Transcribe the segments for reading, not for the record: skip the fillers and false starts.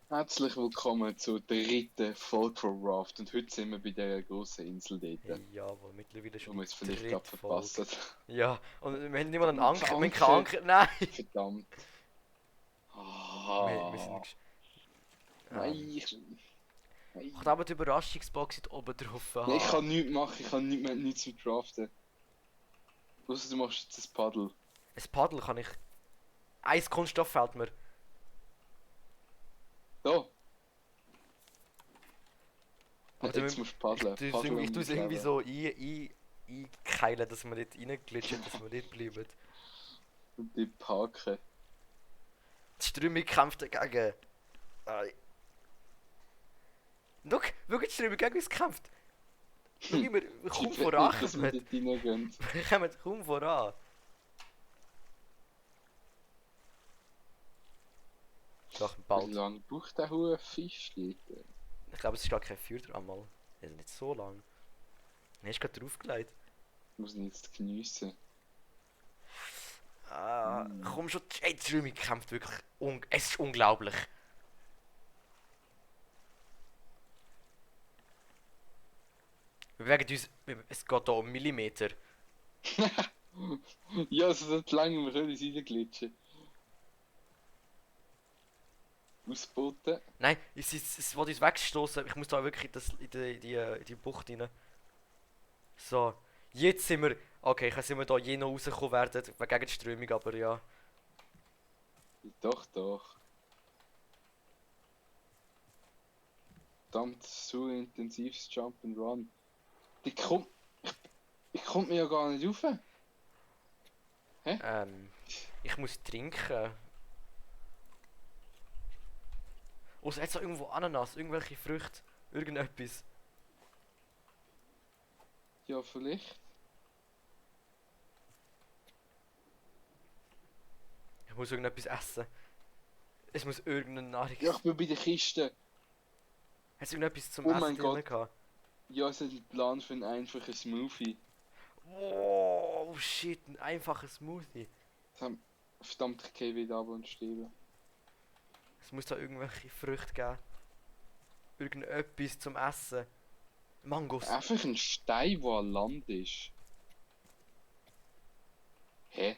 Herzlich willkommen zur dritten Folge von Raft und heute sind wir bei dieser grossen Insel dort, Hey, jawohl, mittlerweile wo schon wir die es vielleicht gerade dritte Folge. verpassen. Ja, und wir haben nicht mal einen Anker, wir haben keinen Anker, Anker, nein! verdammt. Wir sind Ah, nicht... nein, Ähm, ich nein. habe aber die Überraschungsbox dort oben drauf Nein, ich haben. kann nichts machen, ich kann nichts mit Draften. Ausser du machst jetzt ein Paddel. Ein Paddel kann ich... Ein Kunststoff fehlt mir. Da, Aber jetzt musst du paddeln. Paddeln ich und tue es musst irgendwie leben. so einkeilen, dass wir dort reinglitschen, dass wir dort bleiben. Und die parken. Die Strömung kämpft dagegen. Ei. Schau, schau die Strömung gegen uns kämpft. Schau immer, wir Sie kommen will voran. nicht, dass wir dort reingehen. Wir kommen kaum voran. Doch, Wie bald. lange braucht der hohe Fisch dort? Ich glaube, es ist gar kein Feuer dran mal. Also nicht so lang. Er ist gerade draufgelegt. Ich muss ihn jetzt geniessen. Komm schon, ey, die Strömung kämpft wirklich. Es ist unglaublich. Wir bewegen uns, es geht hier um Millimeter. Ja, also seit langem wir können uns reinglitschen. Ausboten. Nein, es will uns wegstoßen. Ich muss da wirklich in die Bucht rein. So, jetzt sind wir. Okay, ich weiß nicht, ob wir hier je noch rauskommen werden gegen die Strömung, aber ja. Doch, doch. Verdammt, so intensives Jump and Run. Die kommt. Ich komm mir ja gar nicht rauf. Ich muss trinken. Oh, es hat so irgendwo Ananas, irgendwelche Früchte, irgendetwas. Ja, vielleicht. Ich muss irgendetwas essen. Es muss irgendeine Nahrung. Ja, ich bin bei der Kiste. Hat es irgendetwas zum Oh Essen mein drin Gott. gehabt? Ja, es hat einen Plan für einen einfachen Smoothie. Oh shit, ein einfacher Smoothie. Das haben verdammt, ich gehe wieder ab und sterbe. Es muss da irgendwelche Früchte geben. Irgendetwas zum Essen. Mangos. Einfach ein Stein, der an Land ist. Hä?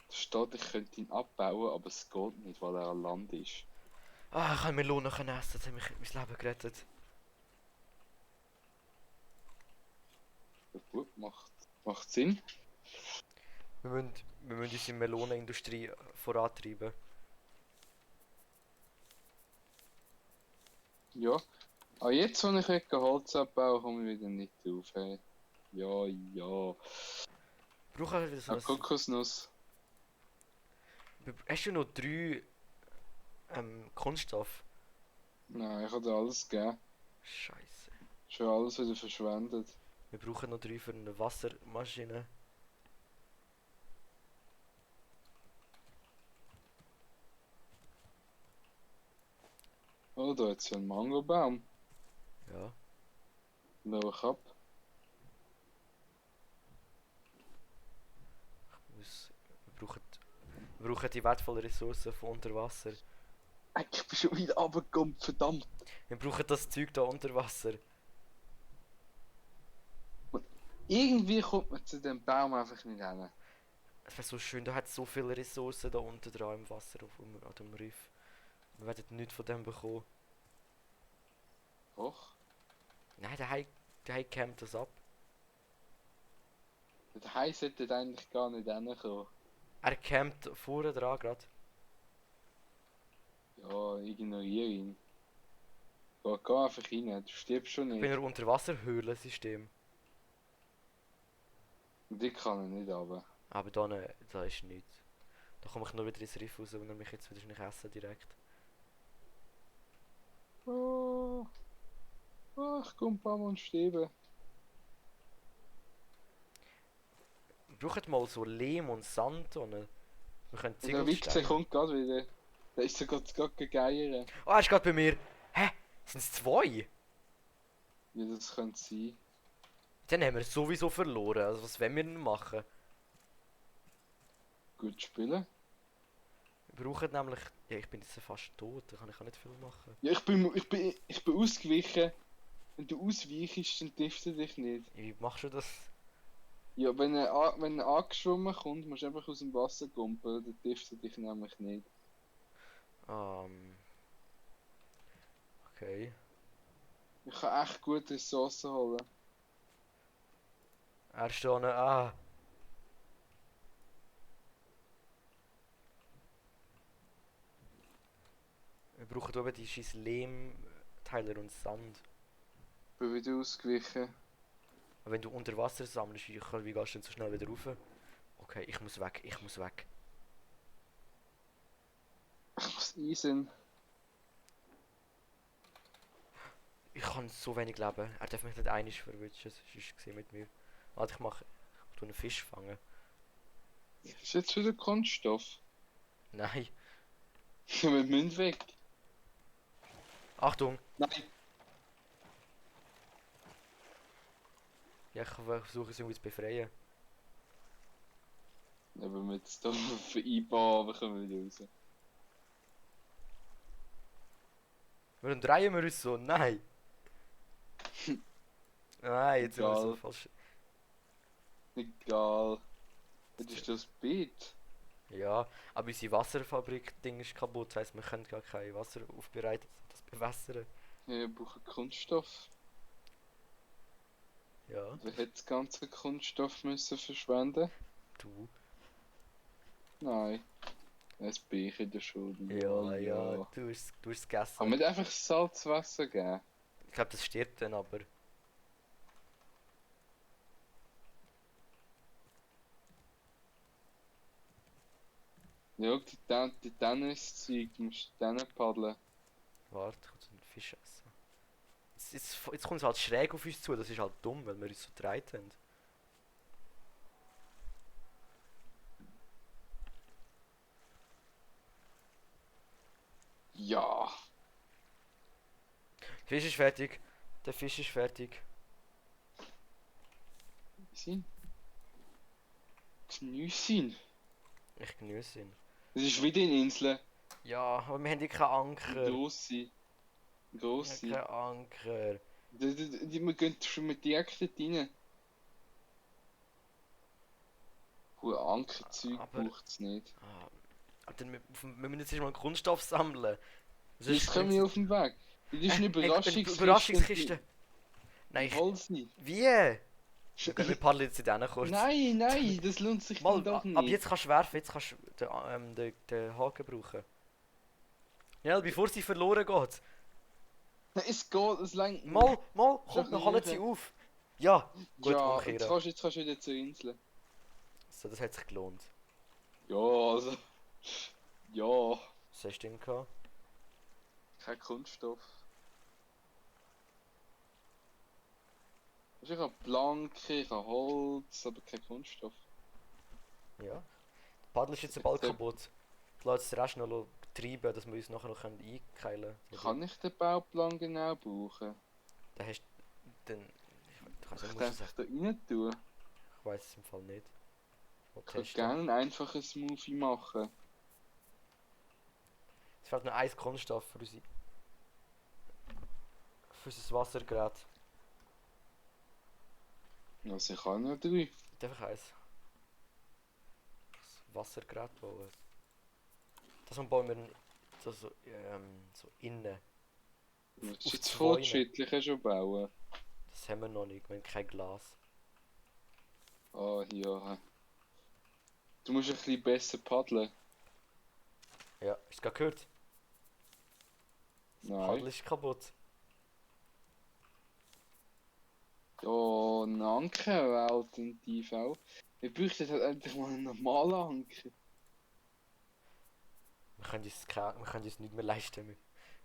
Da steht, ich könnte ihn abbauen, aber es geht nicht, weil er an Land ist. Ah, ich kann Melonen essen, das hat mich mein Leben gerettet. Ja, gut, macht Sinn. Wir müssen unsere Melonenindustrie vorantreiben. Ja. Aber jetzt, wo ich Holz abbaue, komme ich wieder nicht drauf. Hey. Ja, ja. Brauchen wir wieder so Eine ein... Kokosnuss. Hast du noch 3 Kunststoff? Nein, ich habe dir alles gegeben. Scheiße. Schon alles wieder verschwendet. Wir brauchen noch 3 für eine Wassermaschine. Oh, da hat so ein Mangobaum. Ja. Schau ich ab. Wir brauchen die wertvollen Ressourcen von unter Wasser. Ich bin schon wieder runtergekommen, verdammt. Wir brauchen das Zeug da unter Wasser. Irgendwie kommt man zu dem Baum einfach nicht hin. Es wäre so schön, da hat so viele Ressourcen da unten dran im Wasser an dem Riff. Wir werden nichts von dem bekommen. Doch. Nein, der Hai kämmt das ab. Der Hai sollte eigentlich gar nicht hinkommen. Er kämmt vorne dran gerade. Ja, ignoriere ihn. Geh einfach rein, du stirbst schon Ich bin nicht. ein Unterwasserhöhlensystem. Und ich kann ihn nicht runter. Aber da ist nichts. Da komme ich nur wieder ins Riff raus, wenn er mich jetzt wieder nicht essen direkt. Oh. Oh, ich komme ein paar Mal und sterbe. Wir brauchen mal so Lehm und Sand und wir können Und der Wichser Ziegelsteine. kommt gerade wieder. Der ist sogar gegeiert. Oh, er ist gerade bei mir. Hä? Sind es 2? Ja, das könnte sein. Dann haben wir sowieso verloren. Also was wollen wir denn machen? Gut spielen. Wir brauchen nämlich... Ja, ich bin jetzt fast tot, da kann ich auch nicht viel machen. Ja, ich bin ausgewichen. Wenn du ausweichst, dann trifft er dich nicht. Wie machst du das? Ja, wenn er angeschwommen kommt, musst du einfach aus dem Wasser kumpeln, dann trifft er dich nämlich nicht. Ähm, okay. Ich kann echt gut Ressourcen holen. Er ist da eine. Ah! Wir brauchen oben die scheiß Lehmteiler und Sand. Ich bin wieder ausgewichen. Aber wenn du unter Wasser sammelst, wie gehst du denn so schnell wieder rauf? Okay, ich muss weg, ich muss weg. Ich muss Eisen. Ich kann so wenig leben. Er darf mich nicht einig verwischen, sonst gesehen mit mir. Warte, ich tue einen Fisch fangen. Ist jetzt wieder Kunststoff? Nein. Wir müssen weg. Achtung! Nein. Ja, ich versuche es irgendwie zu befreien. Wenn wir jetzt hier vereinbaren, kommen wir wieder raus. Warum drehen wir uns so? Nein! Nein, jetzt sind wir so Egal. falsch. Egal. Das ist das Beet. Ja, aber unsere Wasserfabrik-Ding ist kaputt, das heisst, wir können gar kein Wasser aufbereiten, das bewässern. Ja, wir brauchen Kunststoff. Ja, Wer hätte das ganze Kunststoff müssen verschwenden? du. Nein. Ein Beet in der Schule. Ja, du hast es gegessen. Kann man nicht einfach Salzwasser geben? Ich glaube, das stirbt dann aber. Ja, die Tenniszeug, du musst dann paddeln. Warte, ich muss einen Fisch essen. Jetzt kommt es halt schräg auf uns zu, das ist halt dumm, weil wir uns so gedreht haben. Ja. Der Fisch ist fertig. Der Fisch ist fertig. Sein. Geniessen. Ich genieße ihn. Es ist wieder eine Insel. Ja, aber wir haben hier keinen Anker. Grosse. Wir Grosse. haben keinen Anker. Wir gehen schon mit direkt dort rein. Hohe Ankerzeug Aber- braucht es nicht. Wir müssen jetzt erstmal Kunststoff sammeln. Das kommen wir auf den Weg. Das ist eine Überraschungskiste. Überraschungskiste. Nein, Holz nicht. wie? Wir paddeln jetzt in kurz. Nein, das lohnt sich Mal, dann doch nicht. ab jetzt kannst du werfen, jetzt kannst du den Haken brauchen. Ja, bevor sie verloren geht. Nein, es geht, es längt. Mal, komm, Doch wir nicht holen sie hören. auf. Ja, gut, Ja, umkehren. jetzt kannst du wieder zur Insel. So, das hat sich gelohnt. Ja, also. Ja, Was hast du denn gehabt? kein Kunststoff. Also ich habe Planke, ich habe Holz, aber kein Kunststoff. Ja. Der Paddel ist jetzt bald kaputt. Ich lasse den Rest noch treiben, dass wir uns nachher noch einkeilen können. Kann ich den Bauplan genau brauchen? Dann hast du dann... Ich weiß Ich nicht, kann musst du einfach da rein tun. Ich weiß es im Fall nicht. Mal Ich würde testen. gerne einen einfachen Smoothie machen. Es fehlt noch ein Kunststoff für unser Wassergerät. Also ich habe noch 3. Darf ich eins? Das Wassergerät bauen. Das bauen wir so innen. Das ist auf jetzt zwei fortschrittlich schon bauen. Das haben wir noch nicht, wir haben kein Glas. Ah, ja. Du musst ein bisschen besser paddeln. Ja, hast du gerade gehört? Das Nein. Paddel ist kaputt. Ja, ein Anker wäre alternativ auch. Wir bräuchten halt endlich mal einen normalen Anker. Wir können uns nicht mehr leisten.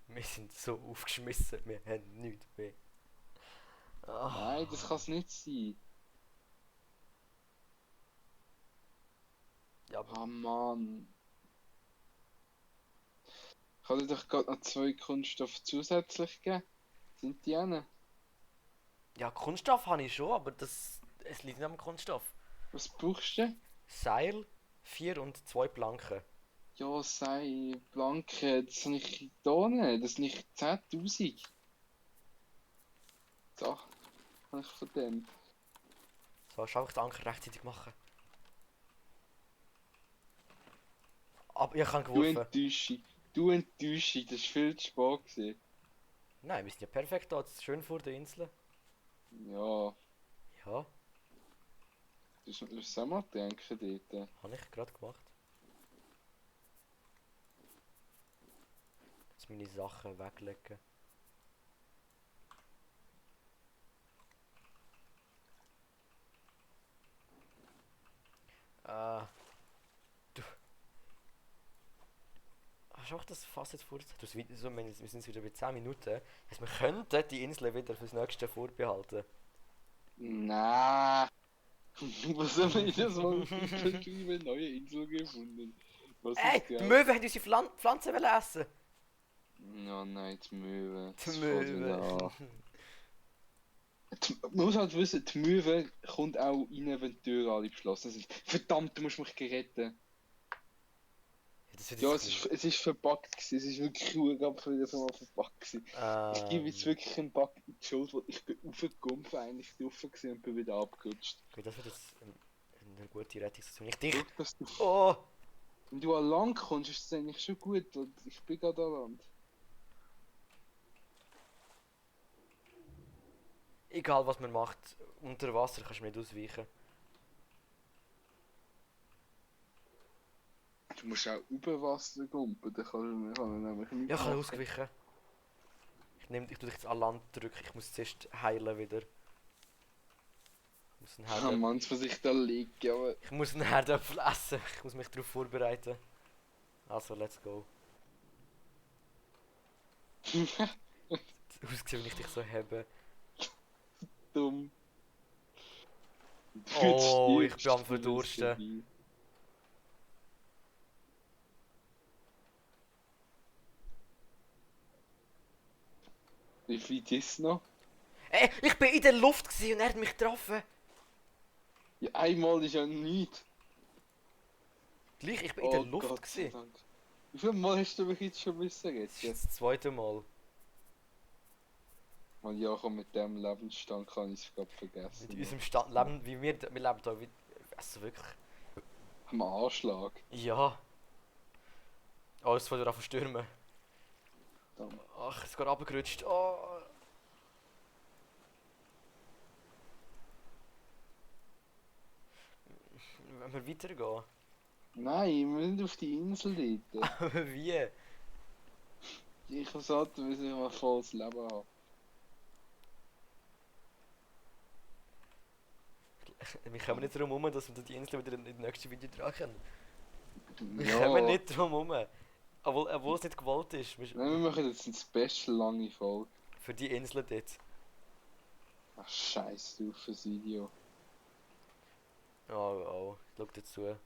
Wir sind so aufgeschmissen, wir haben nichts mehr. Ah. Nein, das kann es nicht sein. Ja, aber Ah, Mann. Ich habe dir doch gerade noch 2 Kunststoffe zusätzlich gegeben. Sind die eine? ja, Kunststoff habe ich schon, aber es liegt nicht am Kunststoff. Was brauchst du? Seil, 4 und 2 Planken. Ja, sei Blanke, das habe ich da nicht. Das sind nicht 10.000. Da habe ich von dem. So, schau ich den Anker rechtzeitig machen. Aber ich habe Du geworfen. Enttäuschung. Du Enttäuschung, das war viel zu spät gewesen. Nein, wir sind ja perfekt da. Das ist schön vor der Insel. Ja, Ja, du musst auch mal denken dort. habe ich gerade gemacht. Jetzt meine Sachen weglegen. Du. Hast du auch das Fass jetzt vor? Wir sind jetzt wieder bei 10 Minuten. Also wir könnten die Insel wieder fürs nächste vorbehalten. Nein. Was soll man das machen? Ich habe schon eine neue Insel gefunden. Was Ey, ist die geil? Möwe hat unsere Pflanzen wollen essen. Ja, nein, die Möwe. Die Das fällt Möwe. wieder an. Man muss halt wissen, die Möwe kommt auch rein, wenn die Türen alle geschlossen sind. Verdammt, du musst mich retten. Ja, das wird Ja, jetzt ein es ist verpackt gewesen. Es ist wirklich cool, aber wieder mal verpackt gewesen. Ich gebe jetzt wirklich einen Bug in die Schuld, weil ich bin aufgegumpft, eigentlich drauf gewesen und bin wieder abgerutscht. okay, das wird jetzt eine gute Rettungsaktion. Ich dich. Schau, dass du, Oh! wenn du an Land kommst, ist es eigentlich schon gut. Und ich bin gerade an Land. Egal was man macht, unter Wasser kannst du nicht ausweichen. Du musst auch über Wasser gumpen, dann kann er nämlich nichts Ja, ich kann machen. ausgewichen. Ich tu dich jetzt an Land drücken. Ich muss zuerst heilen wieder. Ich muss einen Ah Herd, Mann, was ich da liege, aber... ich muss einen Herdöpfel essen. Ich muss mich darauf vorbereiten. Also, let's go. Ausgesehen, wenn ich dich so habe. Dumm. Du Oh, ich stirbst, bin am dann ist es Verdursten. vorbei. Wie viel ist noch? Ey, ich bin in der Luft gewesen und er hat mich getroffen. Ja, einmal ist ja nichts. Gleich, ich bin in der Oh Luft Gott sei gewesen. Dank. Wie viel Mal hast du mich jetzt schon müssen Das ist retten? jetzt das zweite Mal. Man, ja, komm, mit dem Lebensstand kann ich es gerade Mit vergessen. unserem Stand leben, wie wir leben da. Also wirklich. Am Anschlag. Ja. Alles voll auf stürmen. Dann. Ach, es ist gerade runtergerutscht. Oh. Wenn wir weitergehen. Nein, wir sind auf die Insel dort. Aber wie? Ich muss halt, wir müssen ein volles Leben haben. Wir kommen nicht drum herum, dass wir die Insel wieder in das nächste Video dran können. Wir Ja. kommen nicht drum herum. Obwohl es nicht gewollt ist. Nein, wir machen jetzt eine special lange Folge. Für die Insel dort. Ach, scheiße, du fürs Video. Oh, oh. Schau dir zu.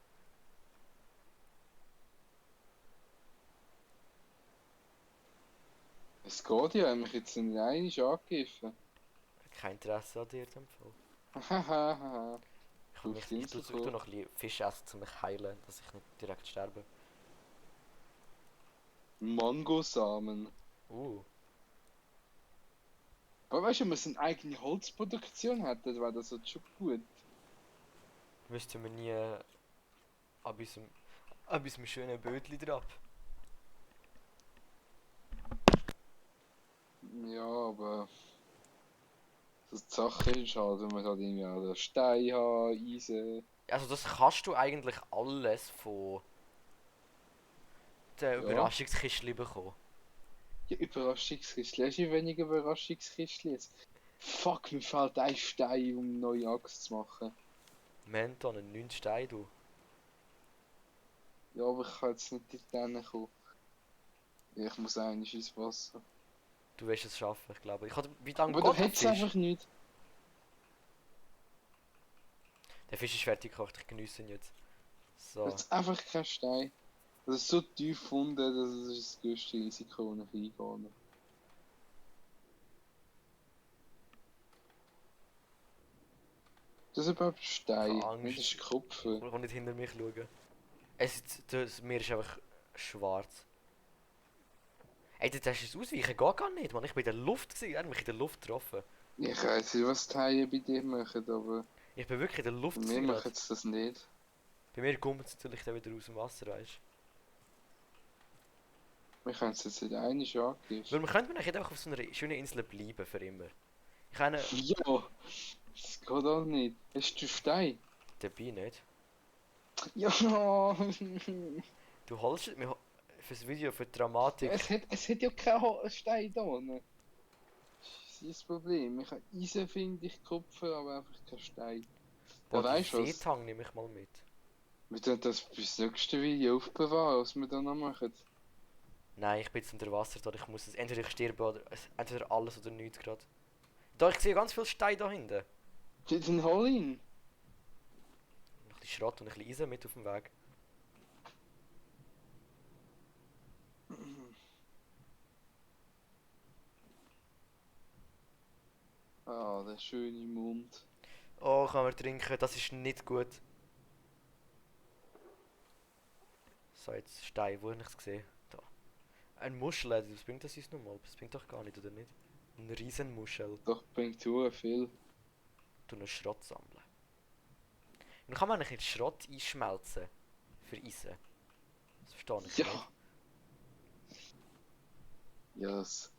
Es geht ja, mich jetzt in einmal angegriffen. Kein Interesse an dir in dem Fall. Hahaha. Ich tu noch ein bisschen Fisch essen, um mich heilen, dass ich nicht direkt sterbe. Mangosamen. Aber weißt du, wenn wir so eine eigene Holzproduktion hätten, wäre das halt schon gut. Müssten wir nie an unserem schönen Bötli drauf. Ja, aber so die Sache ist halt, wenn man halt irgendwie auch den Stein hat, Eisen. Also das kannst du eigentlich alles von der Ja. Überraschungskiste bekommen. Ja, Überraschungskistchen. Hast du weniger Überraschungskistchen jetzt? Fuck, mir fehlt ein Stein, um eine neue Axt zu machen. Menton, ein 9 Stein, du. Ja, aber ich kann jetzt nicht dort kommen. Ich muss eigentlich ins Wasser. Du wirst es schaffen, ich glaube. Wie lange Aber da geht der hätt's Fisch? einfach nicht. Der Fisch ist fertig gekocht, ich genieße ihn jetzt. So. Da hat's einfach kein Stein. Das ist so tief gefunden, das ist das größte Risiko, das ich eingehe. Das ist überhaupt Stein. Keine Angst. Das ist Kupfer. Ich will nicht hinter mich schauen. Das Meer ist einfach schwarz. Ey, das ist Ausweichen geht gar nicht, man. Ich bin in der Luft gewesen, er hat mich in der Luft getroffen. Ich weiß nicht, was die Haie bei dir machen, aber Ich bin wirklich in der Luft bei mir gewesen grad. machen sie das nicht. Bei mir kommt es natürlich dann wieder aus dem Wasser, weißt Wir können es jetzt nicht einmal du. angreifen. Weil wir könnten eigentlich einfach auf so einer schönen Insel bleiben für immer. Ich habe Ja, das geht auch nicht. Hast du Stein? dabei nicht. Ja, Du holst mir fürs Video, für die Dramatik. es hat ja keinen Stein da. Ne? Das ist das Problem. Ich habe Eisen, finde ich, Kupfer, aber einfach kein Stein. Boah, den weißt du was? Seetang nehme ich mal mit. Wir tun das bis nächste Video aufbewahren, was wir dann noch machen. Nein, ich bin jetzt unter Wasser da. Ich muss es entweder ich sterbe oder entweder alles oder nichts gerade. Da, ich sehe ganz viel Stein da hinten. Den hol ihn. Ein bisschen Schrott und ein bisschen Eisen mit auf dem Weg. Ah, der schöne Mund. Oh, kann man trinken, das ist nicht gut. So, jetzt Stein, wo habe ich es gesehen? Da. Ein Muschel, was bringt das uns nochmal? Das bringt doch gar nicht, oder nicht? Ein Riesenmuschel. Doch bringt so viel. Du noch Schrott sammeln. Und kann man eigentlich nicht Schrott einschmelzen? Für Eisen? Das verstehe ich Ja. nicht. Ja, das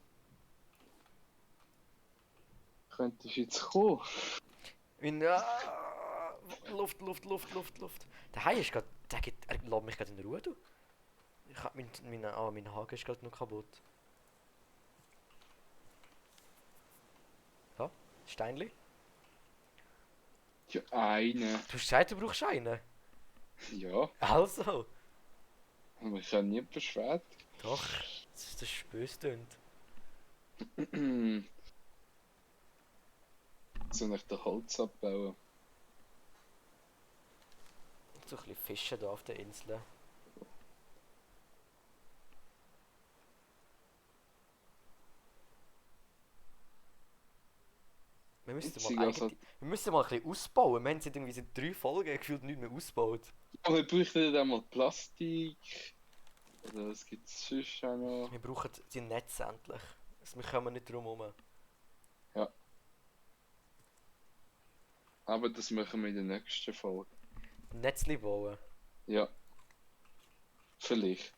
könntest jetzt kommen. Luft, Luft, Luft, Luft, Luft. Der Hai ist gerade. Er lässt mich gerade in Ruhe, du. Ich hab mein Haken ist gerade noch kaputt. Da, Steinli. Ja, eine. Du hast gesagt, du brauchst einen. Ja, Also. aber ich habe nie beschwert. Doch, das ist böse tönt. Soll ich den Holz abbauen? So ein bisschen Fische da auf der Insel. Wir müssen Witzig, mal, also- wir müssen mal ein bisschen ausbauen. Wir haben seit irgendwie seit 3 Folgen gefühlt nicht mehr ausgebaut. Aber wir bräuchten dann mal Plastik. Oder was gibt es sonst auch noch? Wir brauchen die Netze endlich. Also wir kommen nicht drum herum. Aber das machen wir in der nächsten Folge. Netzli bauen. Ja. Vielleicht.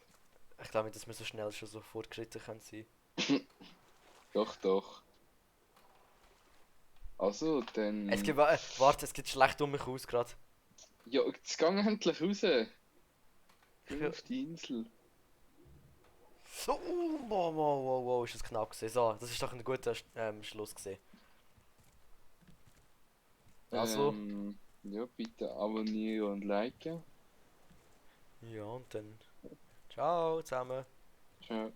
Ich glaube nicht, dass wir so schnell schon so fortgeschritten können sein. Doch, doch. Also, dann. Es gibt, warte, es gibt schlecht um mich aus gerade. Ja, jetzt geh endlich raus. will- Geh auf die Insel. So, wow, ist das knapp gewesen. So, das ist doch ein guter Schluss gewesen. Also, Ja, bitte abonnieren und liken. ja und dann ciao zusammen. Ciao.